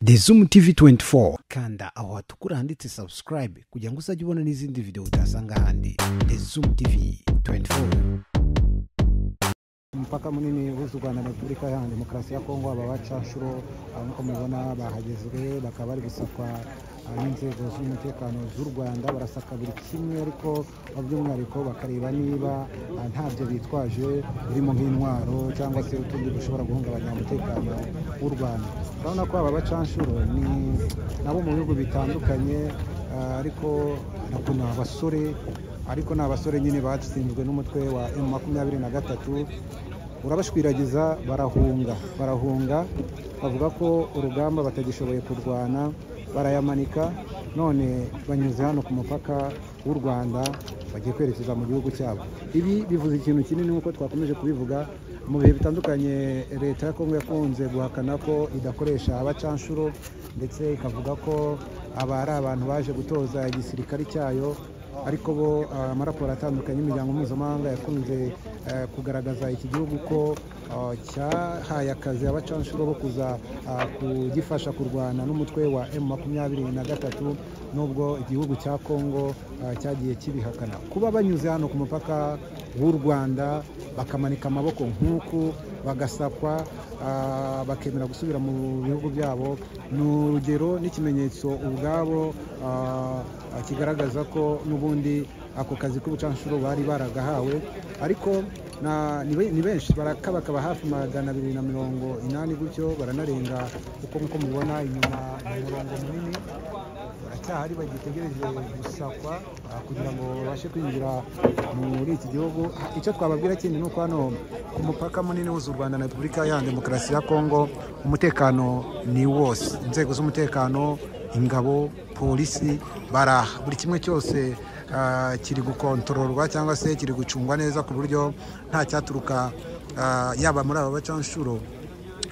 The Zoom TV 24. Kanda aho hatukura handitse subscribe kugira ngo uzajye ubona n'izindi video utasanga ahandi. The Zoom TV 24. Umupaka munini uhuza u Rwanda na Repubulika Iharanira Demokarasi ya Kongo, aba bacanshuro nk'uko mubibona bahageze, bakaba bari gusakwa n'inzego z'umutekano z'u Rwanda. Barasaka buri kimwe, ariko by'umwihariko bakareba niba ntabyo bitwaje birimo nk'intwaro cyangwa se utundi dushobora guhungabanya umutekano w'u Rwanda. Urabona ko aba bacanshuro ni nabo mu bihugu bitandukanye, ariko ni abasore, ariko ni abasore nyine batsinzwe n'umutwe wa M23, urabashwiragiza barahunga, bavuga ko urugamba batagishoboye kurwana, barayamanika, none banyuze hano ku mupaka w'u Rwanda bagiye kwerekeza mu gihugu cyabo. Ibi bivuze ikintu kinini nk'uko twakomeje kubivuga mu bihe bitandukanye. Leta ya Kongo yakunze guhakana ko idakoresha abacanshuro, ndetse ikavuga ko aba ari abantu baje gutoza igisirikare cyayo, ariko bo amaraporo atandukanye y'imiryango mpuzamahanga yakunze kugaragaza iki gihugu ko cyahaye akazi abacanshuro bo kuza kugifasha kurwana n'umutwe wa M23, nubwo igihugu cya Kongo cyagiye kibihakana. Kuba banyuze hano ku mupaka w'u Rwanda bakamanika amaboko nk'uku, bagasakwa, bakemera gusubira mu bihugu byabo, ni urugero n'ikimenyetso ubwabo kigaragaza ko n'ubundi ako kazi k'ubucanshuro bari baragahawe. Ariko ni benshi, barakabakaba hafi 280 gutyo, baranarenga, kuko nk'uko mubibona inyuma ni umurongo munini, baracyahari bagitegereje gusakwa kugira ngo babashe kwinjira muri iki gihugu. Icyo twababwira kindi ni uko hano ku mupaka munini uhuza u Rwanda na Repubulika Iharanira Demokarasi ya Kongo umutekano ni wose, inzego z'umutekano, ingabo, polisi, baraha, buri kimwe cyose kiri gukontororwa cyangwa se kiri gucungwa neza ku buryo nta cyaturuka yaba muri aba bacanshuro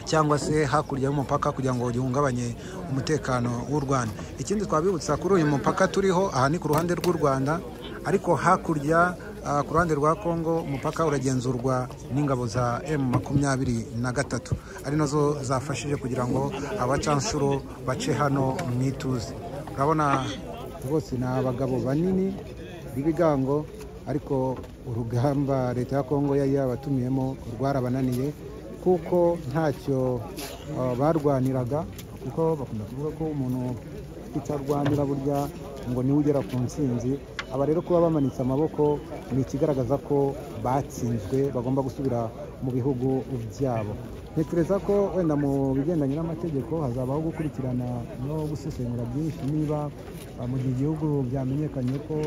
cyangwa se hakurya y'umupaka kugira ngo gihungabanye umutekano w'u Rwanda. Ikindi twabibutsa kuri uyu mupaka turiho aha ni ku ruhande rw'u Rwanda, ariko hakurya ku ruhande rwa Kongo umupaka uragenzurwa n'ingabo za M23, ari nazo zafashije kugira ngo abacanshuro bace hano mu ituze. Urabona rwose ni abagabo banini b'ibigango, ariko urugamba leta ya Kongo yari yabatumiyemo rwarabananiye, kuko ntacyo barwaniraga, kuko bakunda kuvuga ko umuntu utarwanira burya ngo niwe ugera ku ntsinzi. Aba rero kuba bamanitse amaboko ni ikigaragaza ko batsinzwe, bagomba gusubira mu bihugu byabo. Ntekereza ko wenda mu bigendanye n'amategeko hazabaho gukurikirana no gusesengura byinshi, niba mu gihe igihugu byamenyekanye ko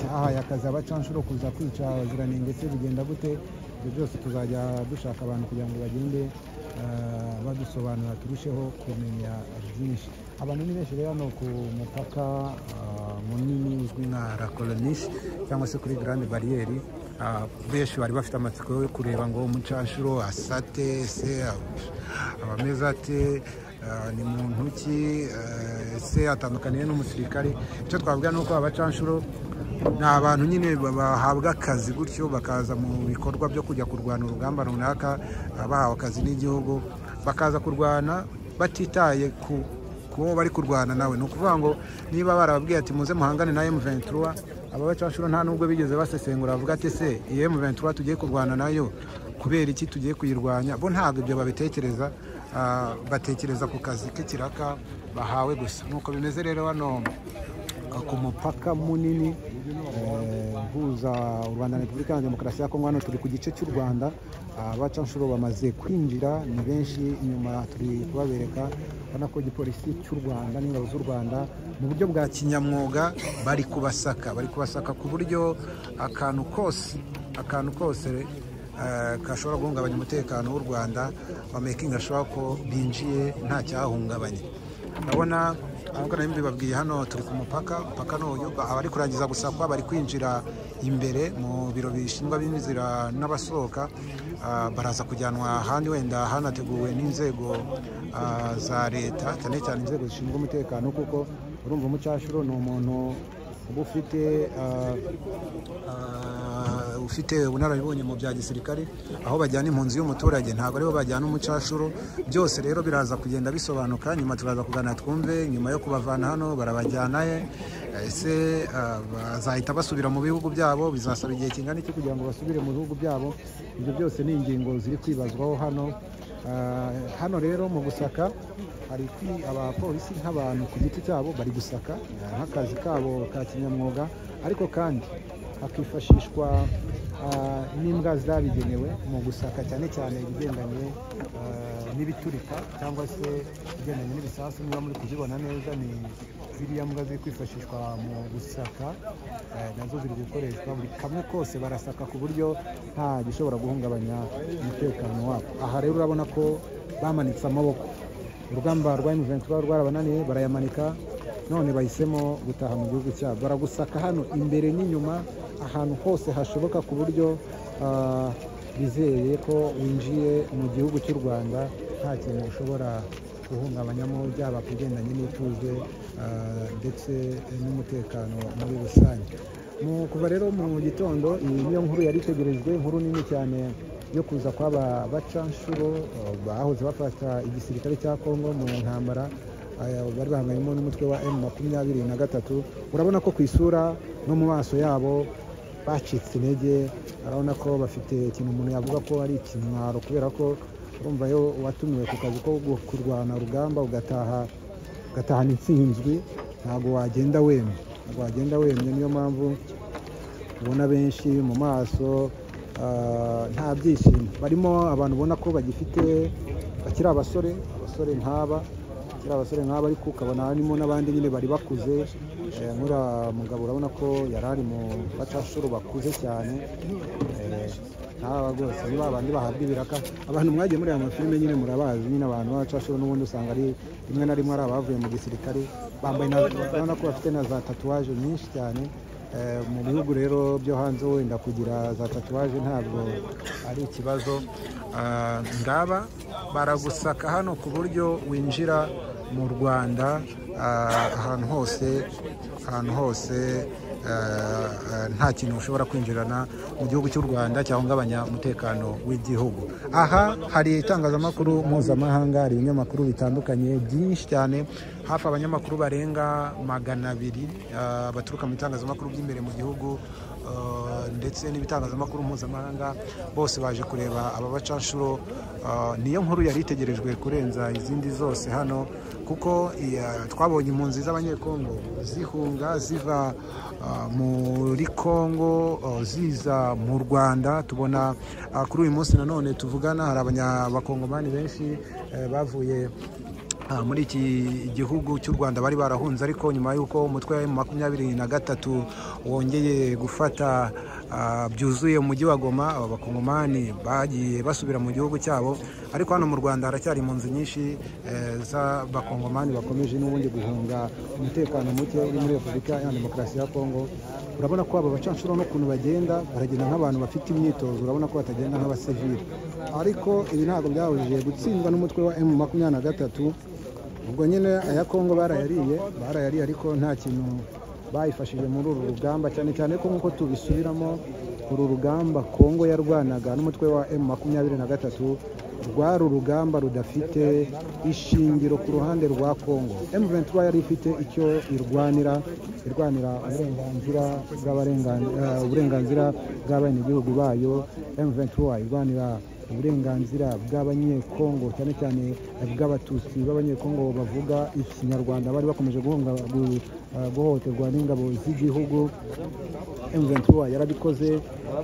cyahaye akazi abacanshuro kuza kwica abaziranenge, se bigenda gute? Ibyo byose tuzajya dushaka abantu kugira ngo bagende badusobanura, turusheho kumenya byinshi. Abantu ni benshi rero hano ku mupaka munini uzwi nka La Corniche cyangwa se kuri Grande Barriere. Benshi bari bafite amatsiko yo kureba ngo umucanshuro asate se abameze ate, ni muntu ki, se atandukaniye n'umusirikare. Icyo twavuga ni uko abacanshuro ni abantu nyine bahabwa akazi gutyo, bakaza mu bikorwa byo kujya kurwana urugamba runaka, bahawe akazi n'igihugu, bakaza kurwana batitaye ku kuwo bari kurwana nawe. Ni ukuvuga ngo niba barababwiye ati muze muhangane na M23, aba bacanshuro nta nubwo bigeze basesengura bavuga ati se iyi M23 tugiye kurwana nayo kubera iki tugiye kuyirwanya? Bo ntabwo ibyo babitekereza, batekereza ku kazi k'ikiraka bahawe gusa. Nuko bimeze rero hano ku mupaka munini uhuza u Rwanda na Repubulika ya Demokarasi ya Kongo. Hano turi ku gice cy'u Rwanda, abacanshuro bamaze kwinjira ni benshi, inyuma turi kubabereka. Urabona ko igipolisi cy'u Rwanda n'ingabo z'u Rwanda mu buryo bwa kinyamwuga bari kubasaka ku buryo akantu kose kashobora guhungabanya umutekano w'u Rwanda, bamakinga sure ko binjiye nta cyahungabanye. Urabona nkuko nari mbibabwiye, hano turi ku mupaka n'uyu abari kurangiza gusakwa bari kwinjira imbere mu biro bishinzwe abinjira n'abasohoka, baraza kujyanwa ahandi wenda hanateguwe n'inzego za leta, cyane cyane inzego zishinzwe umutekano, kuko urumva umucanshuro ni umuntu uba ufite ufite ubunararibonye mu bya gisirikare, aho bajyana impunzi y'umuturage ntabwo aribo bajyana umucashuro. Byose rero biraza kugenda bisobanuka nyuma, turaza kuganira twumve nyuma yo kubavana hano barabajyana he, ese bazahita basubira mu bihugu byabo, bizasaba igihe kingana iki kugira ngo basubire mu bihugu byabo. Ibyo byose ni ingingo ziri kwibazwaho hano. Hano rero mu gusaka hari abapolisi nk'abantu ku giti cyabo bari gusaka nk'akazi kabo ka kinyamwuga, ariko kandi hakifashishwa n'imbwa zabigenewe mu gusaka cyane cyane ibigendanye n'ibiturika cyangwa se ibigendanye n'ibisasu. Niba muri kuzibona neza ni ziriya mbwa ziri kwifashishwa mu gusaka, nazo ziri gukoreshwa buri kamwe kose barasaka ku buryo nta gishobora guhungabanya umutekano wabo. Aha rero urabona ko bamanitse amaboko, urugamba rwa M23 rwarabananiye barayamanika, none bahisemo gutaha mu gihugu cyabo. Baragusaka hano imbere n'inyuma ahantu hose hashoboka ku buryo bizeye ko winjiye mu gihugu cy'u Rwanda nta kintu ushobora guhungabanyamo, byaba kugendanye n'ituze ndetse n'umutekano muri rusange. Kuva rero mu gitondo iyi niyo nkuru yari itegerejwe, inkuru nini cyane yo kuza kw'aba bacanshuro bahoze bafata igisirikare cya Kongo mu ntambara bari bahanganyemo n'umutwe wa M23. Urabona ko ku isura no mu maso yabo bacitse intege, urabona ko bafite ikintu umuntu yavuga ko ari ikimwaro, kubera ko urumva yo watumiwe ku kazi ko kurwana urugamba ugatahana intsinzwi, ntabwo wagenda wemye, ntabwo wagenda wemye. Niyo mpamvu ubona benshi mu maso nta byishimo barimo, abantu ubona ko bagifite bakiri abasore, abasore nk'aba bakiri abasore nk'aba, ariko ukabona harimo n'abandi nyine bari bakuze. Nk'uriya mugabo urabona ko yari ari mu bacashuro bakuze cyane, nk'aba rwose ni babandi bahabwa ibiraka. Abantu mwagiye muri aya mafilime nyine murabazi nyine, abantu b'abacashuro n'ubundi usanga ari rimwe na rimwe ari abavuye mu gisirikare, bambaye urabona ko bafite na za tatuwaje nyinshi cyane. Mu bihugu rero byo hanze wenda kugira za tatuwaje ntabwo ari ikibazo. Ngaba baragusaka hano ku buryo winjira mu Rwanda ahantu hose, ahantu hose nta kintu ushobora kwinjirana mu gihugu cy'u Rwanda cyahungabanya umutekano w'igihugu. Aha hari itangazamakuru mpuzamahanga, hari ibinyamakuru bitandukanye byinshi cyane, hafi abanyamakuru barenga 200 baturuka mu bitangazamakuru by'imbere mu gihugu ndetse n'ibitangazamakuru mpuzamahanga, bose baje kureba aba bacanshuro. Niyo nkuru yari itegerejwe kurenza izindi zose hano, kuko twabonye impunzi z'abanyekongo zihunga ziva muri Kongo ziza mu Rwanda. Tubona kuri uyu munsi nanone tuvugana hari abanyabakongomani benshi bavuye muri iki gihugu cy'u Rwanda bari barahunze, ariko nyuma y'uko umutwe wa M23 wongeye gufata byuzuye umujyi wa Goma, aba bakongomani bagiye basubira mu gihugu cyabo. Ariko hano mu Rwanda haracyari impunzi nyinshi z'abakongomani bakomeje n'ubundi guhunga umutekano muke uri muri Repubulika ya Demokarasi ya Kongo. Urabona ko aba bacanshuro n'ukuntu bagenda, baragenda nk'abantu bafite imyitozo, urabona ko batagenda nk'abasivili. Ariko ibi ntabwo byabujije gutsindwa n'umutwe wa M23. Ubwo nyine aya Kongo barayariye, ariko nta kintu bayifashije muri uru rugamba, cyane cyane ko nk'uko tubisubiramo uru rugamba Kongo yarwanaga n'umutwe wa M23 rwari urugamba rudafite ishingiro ku ruhande rwa Kongo. M23 yari ifite icyo irwanira, irwanira uburenganzira bw'abenegihugu bayo. M23 irwanira uburenganzira bw'abanyekongo, cyane cyane bw'abatutsi b'abanyekongo bavuga ikinyarwanda bari bakomeje guhohoterwa n'ingabo z'igihugu. M23 yarabikoze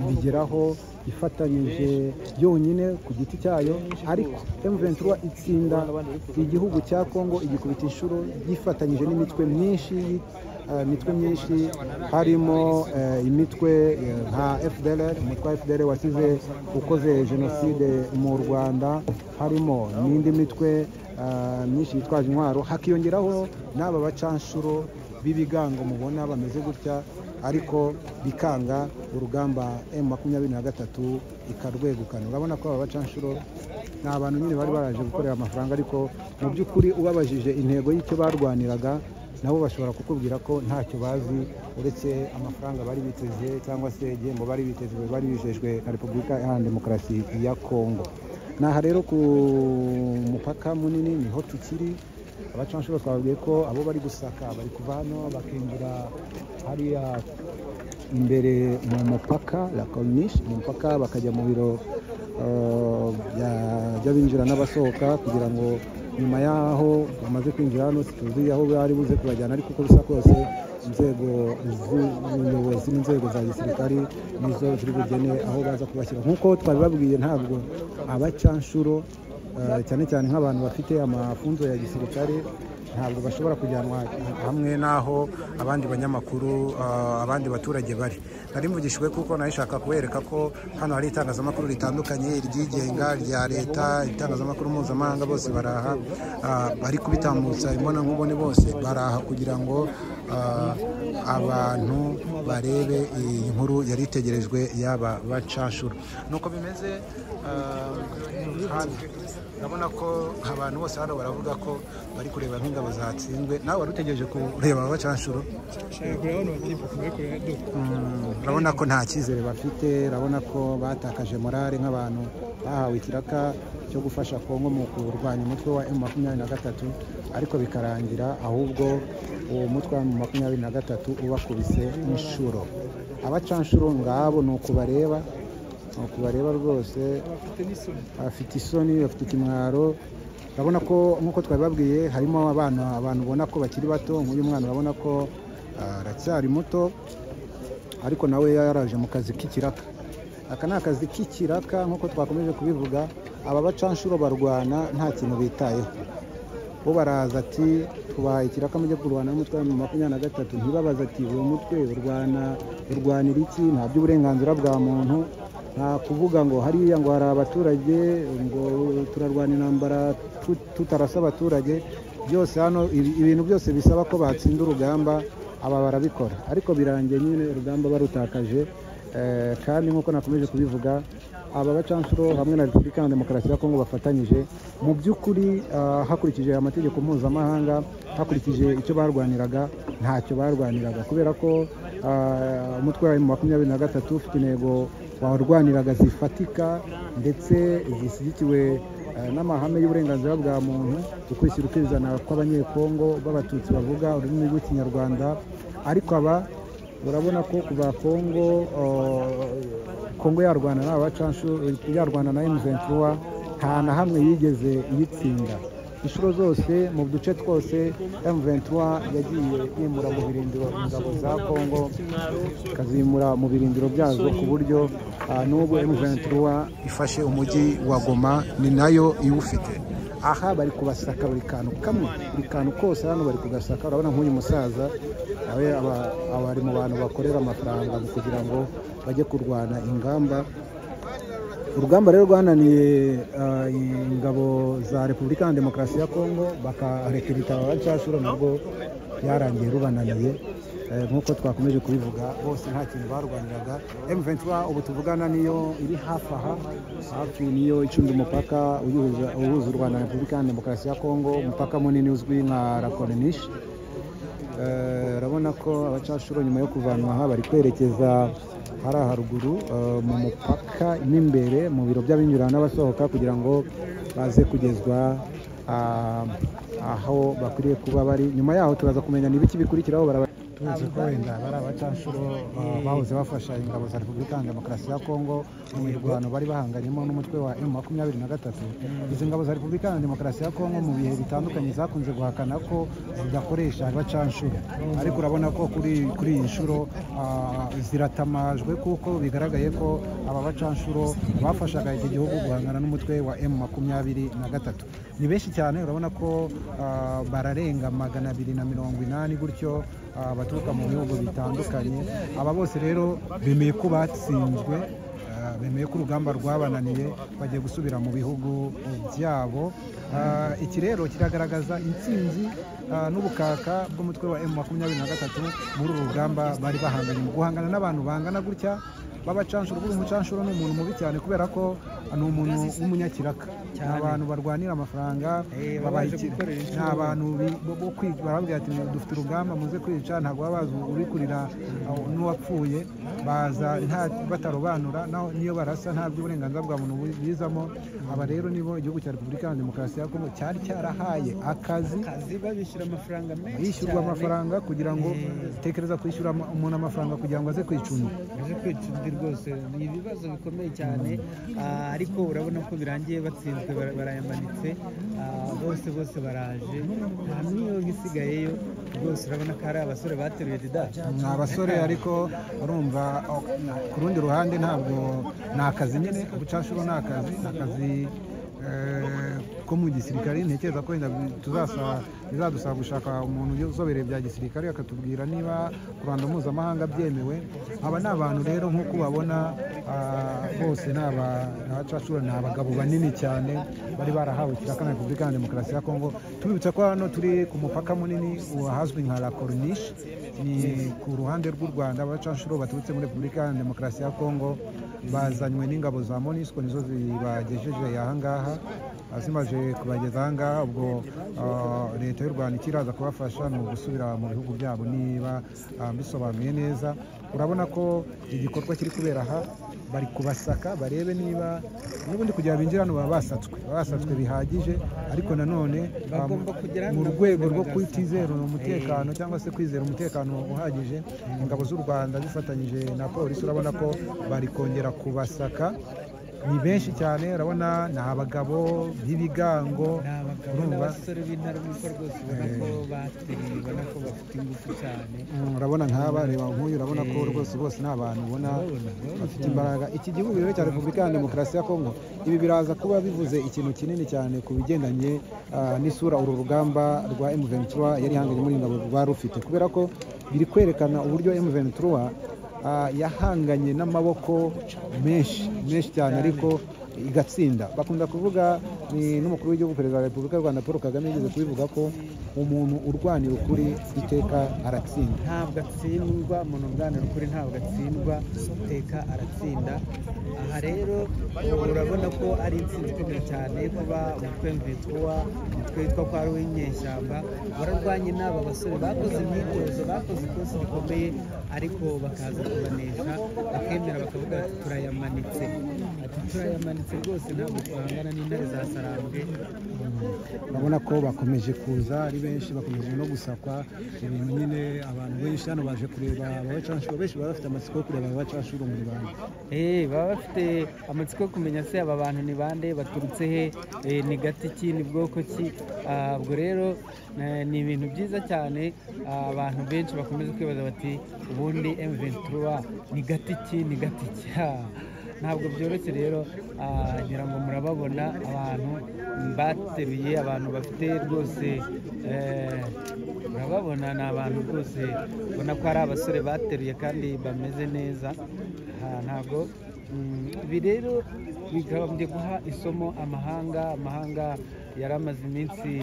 bigeraho ifatanyije yonyine ku giti cyayo, ariko M23 itsinda igihugu cya Kongo igikubita inshuro yifatanyije n'imitwe myinshi, harimo imitwe nka FDLR, umutwe wa FDLR wasize ukoze jenoside mu Rwanda, harimo n'indi mitwe myinshi yitwaje intwaro, hakiyongeraho n'aba bacanshuro b'ibigango mubona bameze gutya, ariko bikanga urugamba M23 ikarwegukana. Urabona ko aba bacanshuro ni abantu nyine bari baraje gukorera amafaranga, ariko mu by'ukuri ubabajije intego y'icyo barwaniraga Nabo bashobora kukubwira ko ntacyo bazi uretse amafaranga bari biteze cyangwa se igihembo bari biteze, bari bijejwe na Repubulika Iharanira Demokarasi ya Kongo. Naha rero ku mupaka munini niho tukiri. Abacanshuro twababwiye ko abo bari gusaka bari kuva hano bakinjira hariya imbere mu mupaka La Corniche, mu mupaka bakajya mu biro by'abinjira n'abasohoka, kugira ngo nyuma y'aho bamaze kwinjira hano tuzi aho bari buze kubajyana, ariko uko bisa kose inzego z'ubuyobozi n'inzego za gisirikari nizo ziri bugene aho baza kubashyira. Nk'uko twabibabwiye, ntabwo abacanshuro cyane cyane nk'abantu bafite amafunzo ya gisirikare ntabwo bashobora kujyanwa hamwe n'aho abandi banyamakuru, abandi baturage bari. Nari mvugishijwe kuko nashaka kubereka ko hano hari itangazamakuru ritandukanye, iryigenga, rya leta, itangazamakuru mpuzamahanga, bose baraha, bari kubitambutsa imbona nkubone, bose baraha kugira ngo abantu barebe iyi nkuru yari itegerejwe y'aba bacanshuro. Nuko bimeze hano. Urabona ko abantu bose hano baravuga ko bari kureba nk'ingabo zatsinzwe. Nawe wari utegereje kureba aba bacanshuro? Urabona ko nta cyizere bafite, urabona ko batakaje morale nk'abantu bahawe ikiraka cyo gufasha Kongo mu kurwanya umutwe wa M23, ariko bikarangira ahubwo uwo mutwe wa M23 ubakubise inshuro. Abacanshuro ngabo ni ukubareba, ni ukubareba rwose, bafite isoni, bafite ikimwaro. Urabona ko nk'uko twabibabwiye harimo abana, abantu ubona ko bakiri bato. Nk'uyu mwana urabona ko aracyari muto, ariko nawe yaraje mu kazi k'ikiraka. Aka ni akazi k'ikiraka nk'uko twakomeje kubivuga. Aba bacanshuro barwana nta kintu bitayeho. Bo baraza ati tubahaye ikiraka mujye kurwana n'umutwe wa 23, ntibabaza ati uwo mutwe urwana urwanira iki, nta by'uburenganzira bwa muntu, nta kuvuga ngo hariya ngo hari abaturage, ngo turarwana intambara tutarasa abaturage. Byose hano ibintu byose bisaba ko batsinda urugamba aba barabikora, ariko birangiye nyine urugamba barutakaje. Kandi nk'uko nakomeje kubivuga, aba bacanshuro hamwe na Repubulika ya Demokarasi ya Kongo bafatanyije mu by'ukuri, hakurikije amategeko mpuzamahanga, hakurikije icyo barwaniraga, ntacyo barwaniraga, kubera ko umutwe wa M23 ufite intego warwaniraga zifatika ndetse zishyigikiwe n'amahame y'uburenganzira bwa muntu, ukwishyira ukizana kw'Abanyekongo b'Abatutsi bavuga ururimi rw'Ikinyarwanda. Ariko aba urabona ko kuva Kongo yarwana n'aba bacanshuro, yarwana na M23, nta na hamwe yigeze iyitsinda. Inshuro zose mu duce twose M23 yagiye yimura mu birindiro ingabo za Kongo, ikazimura mu birindiro byazo, ku buryo n'ubu M23 ifashe umujyi wa Goma ni nayo iwufite. Aha bari kubasaka buri kantu kamwe, buri kantu kose hano bari kugasaka. Urabona nk'uyu musaza nawe aba ari mu bantu bakorera amafaranga kugira ngo bajye kurwana ingamba. Urugamba rero rwananiye ingabo za Repubulika ya Demokarasi ya Kongo, bakarekirita abacanshuro, nabwo byarangiye rubananiye. Nk'uko twakomeje kubivuga, bose nta kintu barwaniraga. M23 ubu tuvugana niyo iri hafi aha hafi, niyo icunga umupaka uhuza u Rwanda na Repubulika ya Demokarasi ya Kongo, umupaka munini uzwi nka La Corniche. Urabona ko abacanshuro nyuma yo kuvanwa aha bari kwerekeza hariya haruguru mu mupaka n'imbere mu biro by'abinjira n'abasohoka, kugira ngo baze kugezwa aho bakwiriye kuba bari. Nyuma yaho turaza kumenya n'ibiki bikurikiraho. Tuzi ko wenda bari abacanshuro bahoze bafasha ingabo za Repubulika ya Demokarasi ya Kongo mu mirwano bari bahanganyemo n'umutwe wa M23. Izi ngabo za Repubulika ya Demokarasi ya Kongo mu bihe bitandukanye zakunze guhakana ko zidakoresha abacanshuro, ariko urabona ko kuri iyi nshuro ziratamajwe, kuko bigaragaye ko aba bacanshuro bafashaga iki gihugu guhangana n'umutwe wa M23. Ni benshi cyane, urabona ko bararenga 280 gutyo, baturuka mu bihugu bitandukanye. Aba bose rero bemeye ko batsinzwe, bemeye ko urugamba rwabananiye, bagiye gusubira mu bihugu byabo. Iki rero kiragaragaza intsinzi n'ubukaka bw'umutwe wa M23 muri uru rugamba bari bahanganye, mu guhangana n'abantu bangana gutya. B'abacanshuro. Buri umucanshuro ni umuntu mubi cyane kubera ko ni umuntu w'umunyakiraka. Ni abantu barwanira amafaranga, ni abantu barabwira ati dufite urugamba muze kwica, ntabwo baba bazi uri kurira n'uwapfuye, baza batarobanura, niyo barasa nta by'uburenganzira bwa muntu bizamo. Aba rero nibo igihugu cya Repubulika ya Demokarasi ya Kongo cyari cyarahaye akazi, babishyura amafaranga menshi, yishyurwa amafaranga kugira ngo, tekereza kwishyura umuntu amafaranga kugira ngo aze kwica undi, aze kwica undi. Rwose ni ibibazo bikomeye cyane, ariko urabona ko birangiye batsinzwe, barayamanitse bose baraje, nta n'imwe isigayeyo rwose. Urabona ko ari abasore bateruye dida, ni abasore, ariko urumva ku rundi ruhande ntabwo ni akazi nyine, ubucanshuro ni akazi, akazi ko mu gisirikare. Ntekereza ko wenda bizadusaba gushaka umuntu uzobereye bya gisirikare akatubwira niba ku ruhando mpuzamahanga byemewe. Aba ni abantu rero nk'uko ubabona bose ni abacacura, ni abagabo banini cyane bari barahawe ikiraka na Repubulika ya Demokarasi ya Kongo. Tubibutsa ko hano turi ku mupaka munini ahazwi nka La Corniche, ni ku ruhande rw'u Rwanda. Abacanshuro baturutse muri Repubulika ya Demokarasi ya Kongo bazanywe n'ingabo za MONUSCO, nizo zibagejeje aha ngaha, zimaze kubageza aha ngaha. Ubwo leta y'u Rwanda ikiraza kubafasha ni ugusubira mu bihugu byabo, niba bisobanuye neza. Urabona ko igikorwa kiri kubera aha, bari kubasaka barebe niba n'ubundi kugira binjira hano baba basatswe bihagije, ariko nanone mu rwego rwo kwitizera umutekano cyangwa se kwizera umutekano uhagije, ingabo z'u Rwanda zifatanyije na polisi urabona ko bari kongera kubasaka. Ni benshi cyane, urabona ni abagabo b'ibigango, ni abagabo n'abasore b'intarumikwa rwose, ubona ko bateruye, ubona ko bafite ingufu cyane. Urabona nk'aba, reba nk'uyu, urabona ko rwose bose ni abantu ubona bafite imbaraga. Iki gihugu rero cya Repubulika ya Demokarasi ya Kongo, ibi biraza kuba bivuze ikintu kinini cyane ku bigendanye n'isura uru rugamba rwa M23 yari ihanganye muri ingabo rwa rufite, kubera ko biri kwerekana uburyo M23 yahanganye n'amaboko menshi menshi cyane ariko igatsinda. Bakunda kuvuga, ni n'umukuru w'igihugu Perezida wa Repubulika y'u Rwanda Paul Kagame yigeze kubivuga ko umuntu urwanira ukuri iteka aratsinda. Ntabwo atsindwa, umuntu urwanira ukuri ntabwo atsindwa, iteka aratsinda. Aha rero urabona ko ari intsinzi ikomeye cyane kuba umutwe M23, umutwe witwa ko ari uw'inyeshyamba, wararwanye n'aba basore bakoze imyitozo, bakoze ikosi rikomeye, ariko bakaza kubanesha, bakemera bakavuga bati turayamanitse, ati turayamanitse rwose, ntabwo twahangana n'intare za Sarambwe. Urabona ko bakomeje kuza ari benshi, bakomeje no gusakwa ibintu nyine. Abantu benshi hano baje kureba abacanshuro, benshi baba bafite amatsiko yo kureba abacanshuro muri bande. Baba bafite amatsiko yo kumenya se aba bantu ni bande, baturutse he, ni gati ki, ni bwoko ki. Ubwo rero ni ibintu byiza cyane, abantu benshi bakomeza kwibaza bati ubundi M23 ni gati ki, ni gati ki. Ntabwo byoroshye rero, ngira ngo murababona abantu bateruye, abantu bafite rwose, murababona ni abantu rwose ubona ko ari abasore bateruye kandi bameze neza. Ntabwo ibi rero bigabye guha isomo amahanga. Amahanga yari amaze iminsi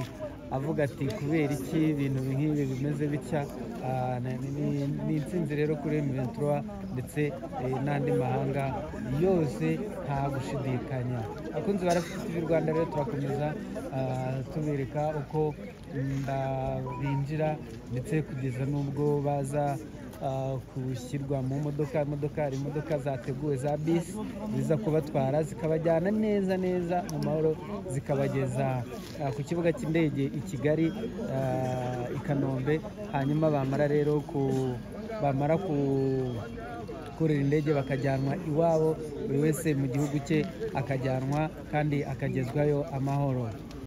avuga ati kubera iki ibintu nk'ibi bimeze bitya. Ni intsinzi rero kuri M23 ndetse n'andi mahanga yose, nta gushidikanya. Abakunzi ba Rafiki TV Rwanda rero turakomeza tubereka uko binjira ndetse kugeza n'ubwo baza gushyirwa mu modoka. Hari imodoka zateguwe za bisi ziza kubatwara zikabajyana neza neza mu mahoro, zikabageza ku kibuga cy'indege i Kigali, i Kanombe. Hanyuma bamara rero bamara kurira indege bakajyanwa iwabo, buri wese mu gihugu cye akajyanwa kandi akagezwayo amahoro.